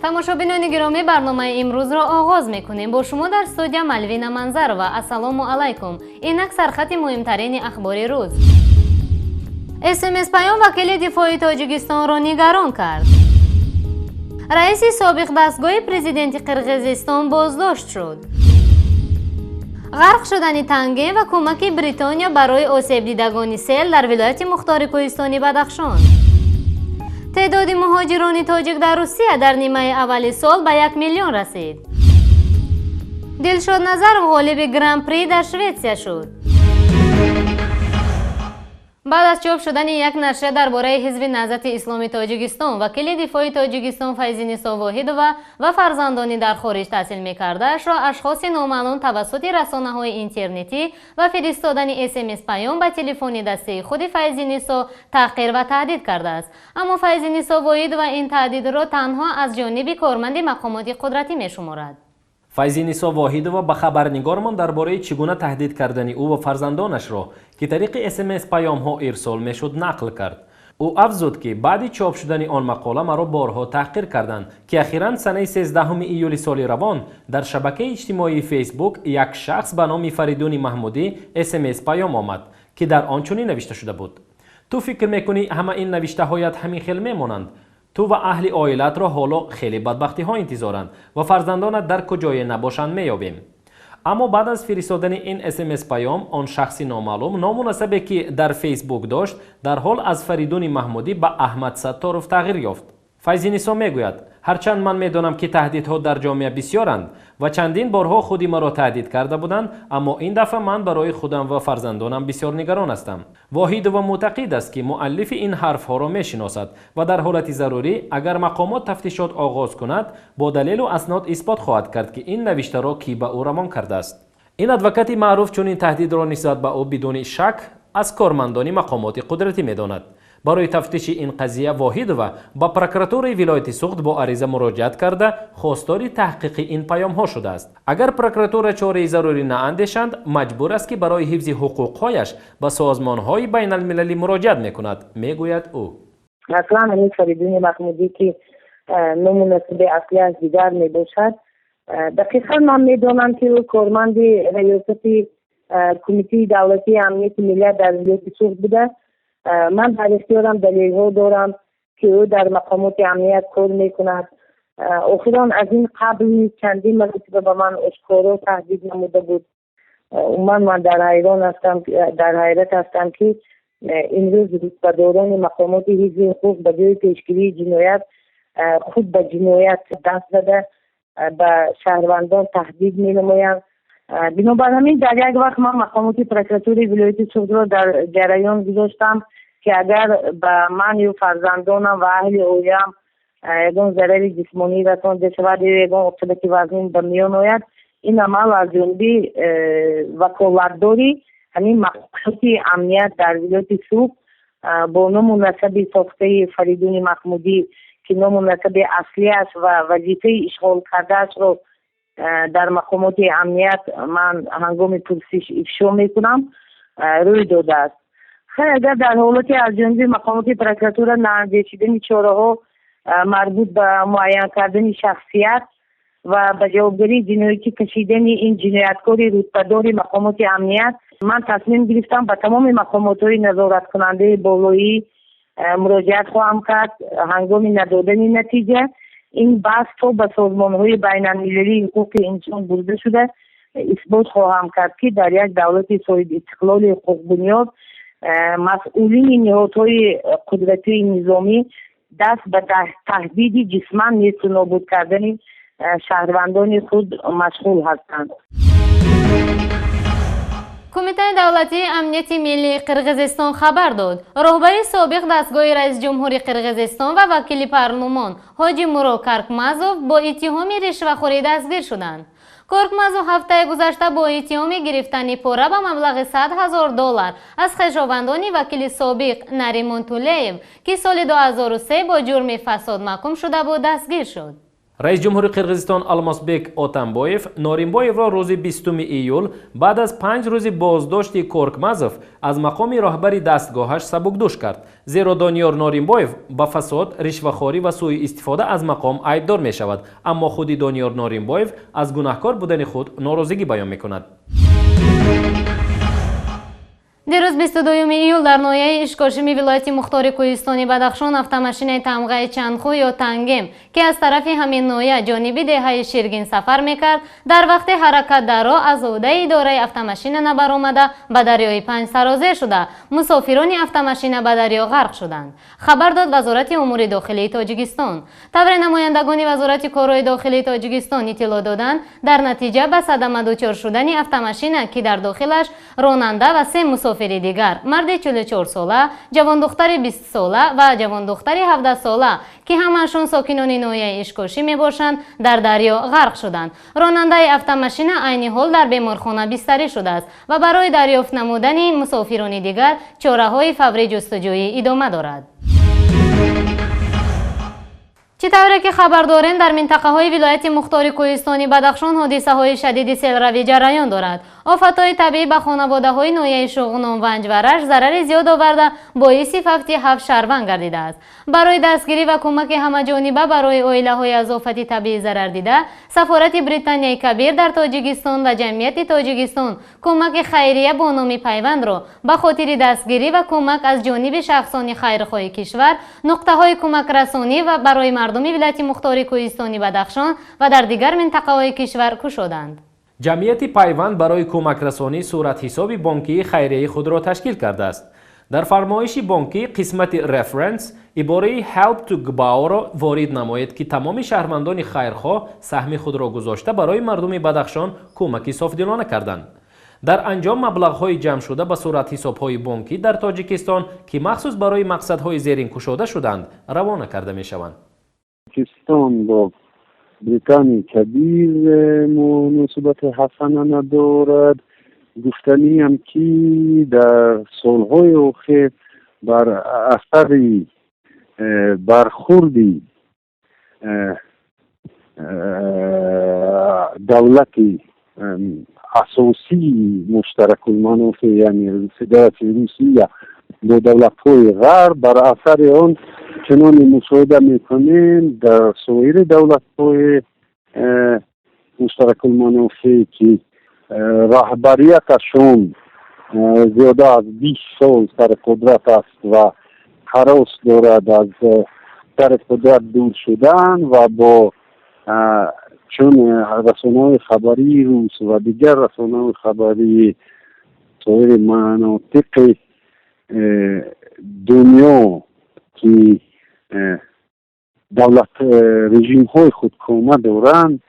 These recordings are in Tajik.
Тамошобинони гиромӣ, барномаи имрӯзро оғоз мекунем. Бо шумо дар студия Малвина Манзарова. Ассалому алайкум. Инак сархати муҳимтарини ахбори рӯз. СМС паём вакили дифои Тоҷикистонро нигарон кард. Раиси собиқ дастгоҳи президенти Қирғизистон боздошт шуд. Ғарқ шудани танге ва кӯмаки Бритониё барои осебдидагони сел дар вилояти мухтори кӯҳистони Бадахшон. Теъдоди муҳоҷирони тоҷик дар Русия дар нимаи аввали сол ба 1 миллион расид. Дилшод Назаров ғолиби Гран-при дар Шветсия шуд. Баъд аз чоп шудани як нашрия дар бораи Ҳизби Наҳзати Исломи Тоҷикистон, вакили дифои Тоҷикистон Файзинисо Воҳидова ва фарзандони дар хориҷ таҳсил мекардаашро ашхоси номаълум тавассути расонаҳои интернетӣ ва фиристодани СМС паём ба телефони дастии худи Файзинисо таҳқир ва таҳдид кардааст. Аммо Файзинисо Воҳидова ин таҳдидро танҳо аз ҷониби корманди мақомоти қудратӣ мешуморад. Файзинисо Воҳидова ба хабарнигормон дар бораи чӣ гуна таҳдид кардани ӯ ва фарзандонашро, ки тариқи СМС паёмҳо ирсол мешуд, нақл кард. Ӯ афзуд, ки баъди чоп шудани он мақола маро борҳо таҳқир карданд, ки ахиран санаи 13 июли соли равон дар шабакаи иҷтимоии Фейсбук як шахс ба номи Фаридуни Маҳмудӣ СМС паём омад, ки дар он чунин навишта шуда буд: «Ту фикр мекунӣ, ҳама ин навиштаҳоят ҳамин хел мемонанд? Ту ва аҳли оилаатро ҳоло хеле бадбахтиҳо интизоранд ва фарзандонат дар куҷое набошанд, меёбем». Аммо баъд аз фиристодани ин СМС паём он шахси номаълум ному насабе, ки дар Фейсбук дошт, дарҳол аз Фаридуни Маҳмудӣ ба Аҳмад Сатторов тағйир ёфт. Файзинисо мегӯяд: «Ҳарчанд ман медонам, ки таҳдидҳо дар ҷомеа бисёранд ва чандин борҳо худи маро таҳдид карда буданд, аммо ин дафъа ман барои худам ва фарзандонам бисёр нигарон ҳастам». Воҳидова мӯътақид аст, ки муаллифи ин ҳарфҳоро мешиносад ва дар ҳолати зарурӣ, агар мақомот тафтишот оғоз кунад, бо далелу аснод исбот хоҳад кард, ки ин навиштаро кӣ ба ӯ равон кардааст. Ин адвокати маъруф чунин таҳдидро нисбат ба ӯ бидуни шак аз кормандони мақомоти қудратӣ медонад. Барои тафтиши ин қазия Воҳидова ба прокуратураи вилояти Суғд бо ариза муроҷиат карда, хостори таҳқиқи ин паёмҳо шудааст. Агар прокуратура чораи зарурӣ наандешанд, маҷбур аст, ки барои ҳифзи ҳуқуқҳояш ба созмонҳои байналмилалӣ муроҷиат мекунад, мегӯяд ӯ. Аслан ҳамин Фаридуни Маҳмудӣ, ки ному насаби аслиаш дигар мебошад, дақиқан ман медонам, ки ӯ корманди раёсати Кумитаи давлатии амнияти миллият дар вилояти Суғд буда. Ман дар ихтиёрам далелҳо дорам, ки ӯ дар мақомоти амният кор мекунад. Охирон аз ин қабл низ чандин маротиба ба ман ошкоро таҳдид намуда буд. Умуман ман дар ҳайрон ҳастам, дар ҳайрат ҳастам, ки имрӯз рутбадорони мақомоти ҳифзи ҳуқуқ ба ҷои пешгирии ҷиноят худ ба ҷиноят даст зада, ба шаҳрвандон таҳдид менамоянд. Бинобар ҳамин дар як вақт ман мақомоти прокуратураи вилояти Суғдро дар ҷараён гузоштам, ки агар ба ман ё фарзандонам ва аҳли оилаам ягон зарари ҷисмонӣ расонда шавад ё ягон оқибати вазнин ба миён ояд, ин амал аз ҷониби ваколатдори ҳамин мақомоти амният дар вилояти Суғд бо ному насаби сохтаи Фаридуни Маҳмудӣ, ки ному насаби аслиаш ва вазифаи ишғол кардаашро дар мақомоти амният ман ҳангоми пурсиш ифшо мекунам, рӯй додааст. Хайр, агар дар ҳолати аз ҷониби мақомоти прокуратура наандешидани чораҳо марбут ба муайян кардани шахсият ва ба ҷавобгарии ҷиноятӣ кашидани ин ҷинояткори рутбадори мақомоти амният, ман тасмим гирифтам, ба тамоми мақомотҳои назораткунандаи болоӣ муроҷиат хоҳам кард. Ҳангоми надодани натиҷа ин баҳс то ба созмонҳои байналмилалии ҳуқуқи инсон бурда шуда, исбот хоҳам кард, ки дар як давлати соҳибистиқлоли ҳуқуқбунёд масъулини ниҳодҳои қудратии низомӣ даст ба таҳдиди ҷисман несту нобуд кардани шаҳрвандони худ машғул ҳастанд. Кумитаи давлатии амнияти миллии Қирғизистон хабар дод: роҳбари собиқ дастгоҳи раисҷумҳури Қирғизистон ва вакили парлумон Ҳоҷи Муро Каркмазов бо иттиҳоми ришвахӯрӣ дастгир шуданд. Коркмазов ҳафтаи гузашта бо иттиҳоми гирифтани пора ба маблағи 100 000 доллар аз хешовандони вакили собиқ Наримон Тулеев, ки соли 2003 бо ҷурми фасод маҳкум шуда буд, дастгир шуд. Раис ҷумҳури Қирғизистон Алмосбек Отамбоев Норимбоевро рӯзи 20 июл баъд аз 5 рӯзи боздошти Коркмазов аз мақоми роҳбари дастгоҳаш сабукдӯш кард, зеро Дониёр Норимбоев ба фасод, ришвахорӣ ва сӯистифода аз мақом айбдор мешавад, аммо худи Дониёр Норимбоев аз гунаҳкор будани худ норозигӣ баён мекунад. Дирӯз 22 июл дар ноҳияи Ишкошими вилояти Мухтори Кӯҳистони Бадахшон автомашинаи тамғаи Чанху ё Тангем, ки аз тарафи ҳамин ноҳия ҷониби деҳаи Ширгин сафар мекард, дар вақти ҳаракат дар роҳ аз ӯҳдаи идораи автомашина набаромада ба дарёи Панҷ сарозер шуда, мусофирони автомашина ба дарё ғарқ шуданд. Хабар дод Вазорати умури дохилии Тоҷикистон. Тавре намояндагони Вазорати корҳои дохилии Тоҷикистон иттилоъ доданд, дар натиҷа ба садама дучор шудани автомашина, ки дар дохилаш ронанда ва се мусофири дигар, марди 44 сола, ҷавондухтари 20 сола ва ҷавондухтари 17 сола, ки ҳамаашон сокинони ноҳияи Ишкошӣ мебошанд, дар дарё ғарқ шуданд. Ронандаи автомашина айни ҳол дар беморхона бистарӣ шудааст ва барои дарёфт намудани мусофирони дигар чораҳои фаврӣ ҷустуҷӯӣ идома дорад. Чӣ тавре ки хабар дорем, дар минтақаҳои вилояти Мухтори Кӯҳистони Бадахшон ҳодисаҳои шадиди селравӣ ҷараён дорад. Офатҳои табиӣ ба хонаводаҳои ноҳияи Шуғнон, Ванҷ ва Рашт зарари зиёд оварда, боиси фавти ҳафт шаҳрванд гардидааст. Барои дастгирӣ ва кӯмаки ҳамаҷониба барои оилаҳои аз офати табиӣ зарардида, Сафорати Британияи Кабир дар Тоҷикистон ва Ҷамъияти Тоҷикистон кӯмаки хайрия бо номи Пайвандро ба хотири дастгирӣ ва кӯмак аз ҷониби шахсони хайрхоҳи кишвар нуқтаҳои кӯмакрасонӣ ва барои мардуми вилояти Мухтори Кӯҳистони Бадахшон ва дар дигар минтақаҳои кишвар кушоданд. Ҷамъияти Пайванд барои кӯмакрасонӣ суратҳисоби бонкии хайрияи худро ташкил кардааст. Дар фармоиши бонкӣ қисмати Reference ибораи Help to Gbao-ро ворид намоед, ки тамоми шаҳрвандони хайрхоҳ саҳми худро гузошта, барои мардуми Бадахшон кӯмаки софдилона карданд. Дар анҷом маблағҳои ҷамъшуда ба суратҳисобҳои бонкӣ дар Тоҷикистон, ки махсус барои мақсадҳои зерин кушода шуданд, равона карда мешаванд. Тоҷикистон бо Британияи Кабир муносибати ҳасана надорад. Гуфтаниам, ки дар солҳои охир бар асари бархурди давлати асосии муштаракулманофеъ, яъне Федератсияи Русия, бо давлатҳои Ғарб, бар асари он чуноне мушоҳида мекунем, дар соири давлатҳои муштаракулманофеъ, ки раҳбарияташон зиёда аз 20 сол сари қудрат аст ва ҳарос дорад аз сари қудрат дур шудан, ва бо чун расонаҳои хабарии рус ва дигар расонаҳои хабарии соири манотиқи дунё, ки давлат режимҳои худкома доранд,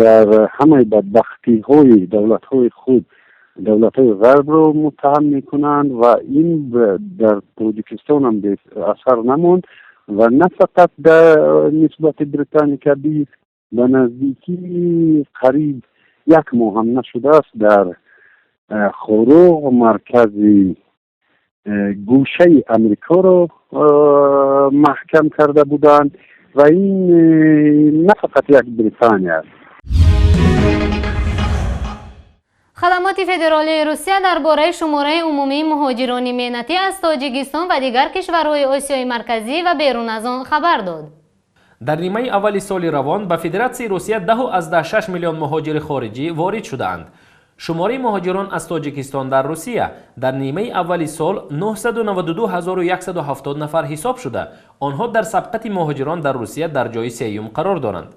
дар ҳамаи бадбахтиҳои давлатҳои худ давлатҳои ғарбро муттаҳам мекунанд, ва ин дар Тоҷикистонам беасар намонд ва на фақат дар нисбати Британияи Кабир, ба наздикии қариб як моҳ ҳам нашудааст, дар Хоруғ маркази гӯшаи Амрикоро маҳкам карда буданд, ва ин на фақат як Британия аст. Хадамоти федералии Русия дар бораи шумораи умумии муҳоҷирони меҳнатӣ аз Тоҷикистон ва дигар кишварҳои Осиёи Марказӣ ва берун аз он хабар дод. Дар нимаи аввали соли равон ба Федератсияи Русия 10,6 миллион муҳоҷири хориҷӣ ворид шудаанд. Шумораи муҳоҷирон аз Тоҷикистон дар Русия дар нимаи аввали сол 992 170 нафар ҳисоб шуда, онҳо дар сабқати муҳоҷирон дар Русия дар ҷои сеюм қарор доранд.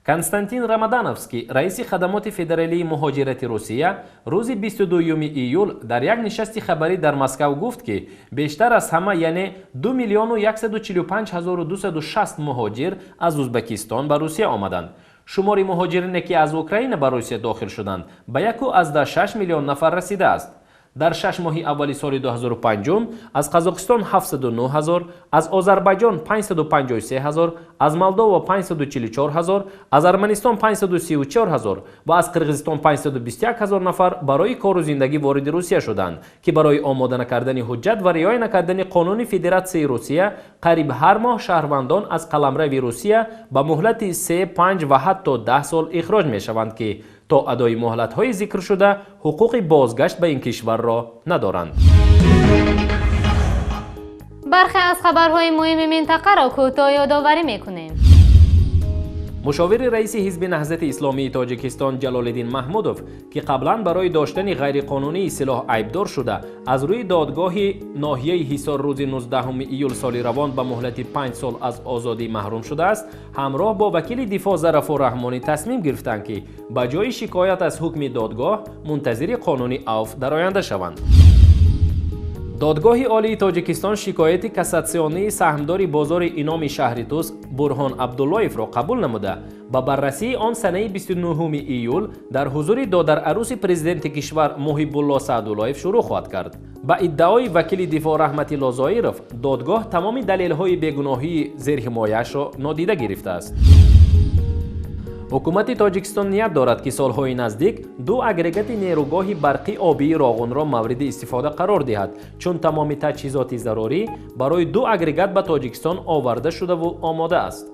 Константин Рамадановский, раиси Хадамоти федералии муҳоҷирати Русия, рӯзи 22 июл дар як нишасти хабарӣ дар Москав гуфт, ки бештар аз ҳама, яъне 2 миллиону 145 260 муҳоҷир аз Узбекистон ба Русия омаданд. Шумори муҳоҷирине, ки аз Украина ба Русия дохил шуданд, ба 1,6 миллион нафар расидааст. Дар 6 моҳи аввали соли 2005 аз Қазоқистон 709 ҳазор, аз Озарбайҷон 553 ҳазор, аз Молдова 544 ҳазор, аз Арманистон 534 ҳазор ва аз Қирғизистон 521 ҳазор нафар барои кору зиндагӣ вориди Русия шуданд, ки барои омода накардани ҳуҷҷат ва риоя накардани қонуни Федератсияи Русия қариб ҳар моҳ шаҳрвандон аз қаламрави Русия ба муҳлати 3, 5 ва ҳатто 10 сол ихроҷ мешаванд, ки то адои муҳлатҳои зикршуда ҳуқуқи бозгашт ба ин кишварро надоранд. Бархе аз хабарҳои муҳими минтақаро кӯтоҳ ёдоварӣ мекунем. Мушовири раиси Ҳизби Наҳзати Исломии Тоҷикистон Ҷалолиддин Маҳмудов, ки қаблан барои доштани ғайриқонунии силоҳ айбдор шуда, аз рӯи додгоҳи ноҳияи Ҳисор рӯзи 19 июл соли равон ба муҳлати 5 сол аз озодӣ маҳрум шудааст, ҳамроҳ бо вакили дифоъ Зарафо Раҳмонӣ тасмим гирифтанд, ки ба ҷои шикоят аз ҳукми додгоҳ мунтазири қонуни авф дар оянда шаванд. Додгоҳи Олии Тоҷикистон шикояти кассатсионии саҳмдори бозори Иноми шаҳри Тус Бурҳон Абдуллоевро қабул намуда, ба баррасии он санаи 29 июл дар ҳузури додарарӯси президенти кишвар Муҳибулло Саъдуллоев шурӯъ хоҳад кард. Ба иддаои вакили дифоъ Раҳматилло Зоиров, додгоҳ тамоми далелҳои бегуноҳии зерҳимояашро нодида гирифтааст. Ҳукумати Тоҷикистон ният дорад, ки солҳои наздик ду агрегати нерӯгоҳи барқи обии Роғунро мавриди истифода қарор диҳад, чун тамоми таҷҳизоти зарурӣ барои ду агрегат ба Тоҷикистон оварда шудаву омода аст.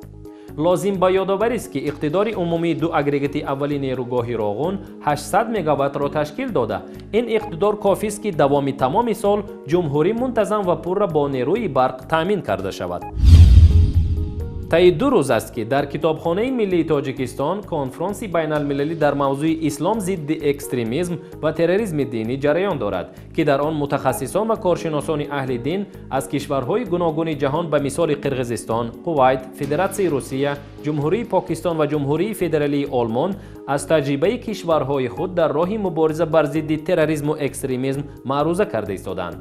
Лозим ба ёдоварист, ки иқтидори умумии ду агрегати аввали нерӯгоҳи Роғун 800 мегаваттро ташкил дода, ин иқтидор кофист, ки давоми тамоми сол ҷумҳурӣ мунтазам ва пурра бо нерӯи барқ таъмин карда шавад. Таи 2 рӯз аст, ки дар Китобхонаи миллии Тоҷикистон конфронси байналмилалӣ дар мавзӯи ислом зидди экстремизм ва терроризми динӣ ҷараён дорад, ки дар он мутахассисон ва коршиносони аҳли дин аз кишварҳои гуногуни ҷаҳон, ба мисоли Қирғизистон, Кувайт, Федератсияи Русия, Ҷумҳурии Покистон ва Ҷумҳурии Федералии Олмон, аз таҷрибаи кишварҳои худ дар роҳи мубориза бар зидди терроризму экстремизм маъруза карда истоданд.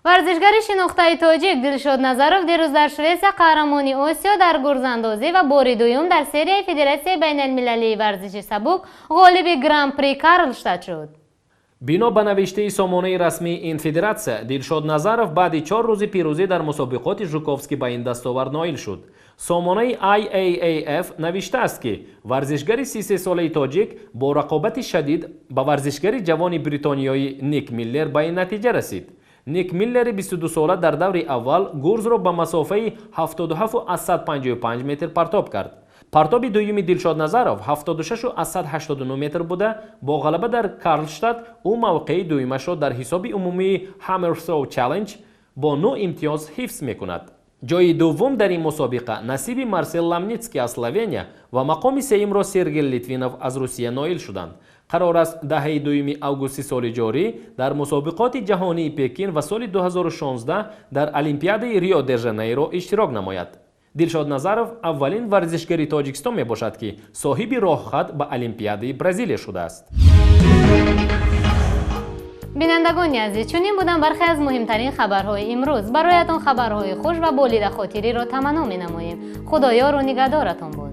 Варзишгари шинохтаи тоҷик Дилшод Назаров дирӯз дар Шветсия қаҳрамони Осиё дар гурзандозӣ ва бори дуюм дар серияи Федератсияи байналмилалии варзиши сабук ғолиби Гран-при Карлштадт шуд. Бино ба навиштаи сомонаи расмии ин федератсия, Дилшод Назаров баъди 4 рӯзи пирӯзӣ дар мусобиқоти Жуковский ба ин дастовард ноил шуд. Сомонаи IAAF навиштааст, ки варзишгари 33-солаи тоҷик бо рақобати шадид ба варзишгари ҷавони бритониёӣ Ник Миллер ба ин натиҷа расид. Ник Миллери 22-сола дар даври аввал гурзро ба масофаи 77,55 метр партоб кард. Партоби дуюми Дилшод Назаров 76,89 метр буда, бо ғалаба дар Карлштадт ӯ мавқеи дуюмашро дар ҳисоби умумии Hammer Throw Challenge бо 9 имтиёз ҳифз мекунад. Ҷои дуввум дар ин мусобиқа насиби Марсел Ламницкий аз Словения ва мақоми сеюмро Сергей Литвинов аз Русия ноил шуданд. Қарор аст, даҳаи дуюми августи соли ҷорӣ дар мусобиқоти ҷаҳонии Пекин ва соли 2016 дар Олимпиадаи Рио де Жанейро иштирок намояд. Дилшод Назаров аввалин варзишгари Тоҷикистон мебошад, ки соҳиби роҳхат ба Олимпиадаи Бразилия шудааст. Бинандагони азиз, чунин буданд бархе аз муҳимтарин хабарҳои имрӯз. Бароятон хабарҳои хуш ва болидахотириро таманно менамоем. Худоёру нигаҳдоратон бод.